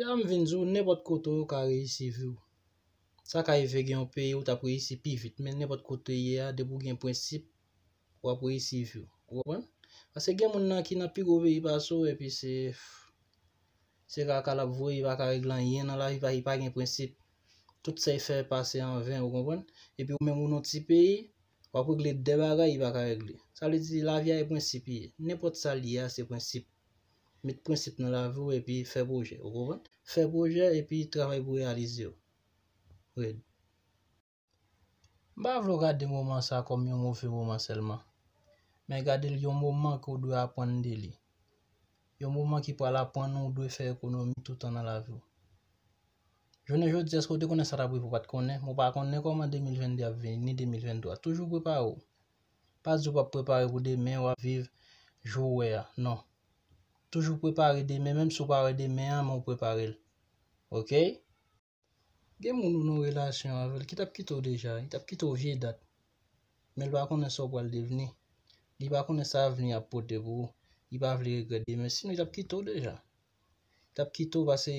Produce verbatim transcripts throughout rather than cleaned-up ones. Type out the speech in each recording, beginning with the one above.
Sa m vin di w, nenpòt kote w ka reyisi vi w. Sa ka rive gen yon peyi ou t ap reyisi pi vit, men nenpòt kote w ye a, depi w gen prensip, w ap reyisi vi w. Ou konprann? Paske gen moun nan ki nan pi gwo peyi pase w, epi se, se kaka l ap voye, li pa ka regle anyen nan lavi, li pa, li pa gen prensip. Tout sa l fè pase an ven, ou konprann? Epi ou menm ou nan ti peyi, w ap regle de bagay li pa ka regle. Sa vle di lavi a e prensip li ye. Nenpòt sa l ye a, se prensip. Met prensip nan lavi w epi fè pwojè, ou konprann? Fè pwojè epi travay pou reyalize yo. Red. M pa vle w gade moman sa kòm yon move moman sèlman. Men gade l yon moman ke w dwe aprann de li. Yon moman ki pral aprann ou dwe fè ekonomi toutan nan lavi w. Jounen jodi, èske w te konnen sa t ap rive? Ou pa t konnen, men w pa konnen kòman de mil venn de ap vini, ni de mil venn twa. Toujou prepare w. Pa di w p ap prepare pou demen, w ap viv jou w wè a. Non. Toujou prepare demen, menm si w pa wè demen an, men w prepare l. Oke? Gen moun ou nan relasyon avè l ki t ap kite w deja, li t ap kite w vye dat. Men l pa konnen sa w pral devni. Li pa konnen sa avni a ap pote pou ou. Li pa vle regrèt demen. Sinon, li t ap kite w deja. Li t ap kite w paske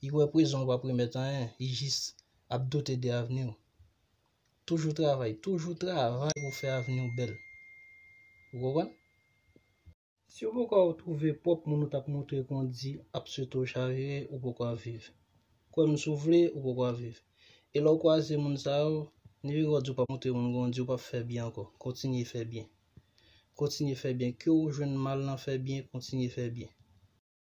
li wè prezan w p ap remèt anyen. Li jis ap doute de avni w. Toujou travay, toujou travay pou fè avni w bèl. Ou konprann? Si w poko twouve pwòp moun ou t ap montre kondi ap swete w chavire, ou poko ap viv. Kwè m si w vle, ou poko ap viv. E lè w kwaze moun sa yo, ni vire w di w p ap montre moun kondi, ou p ap fè byen ankò. Kontinye fè byen. Kontinye fè byen. Ke w jwenn mal nan fè byen, kontinye fè byen.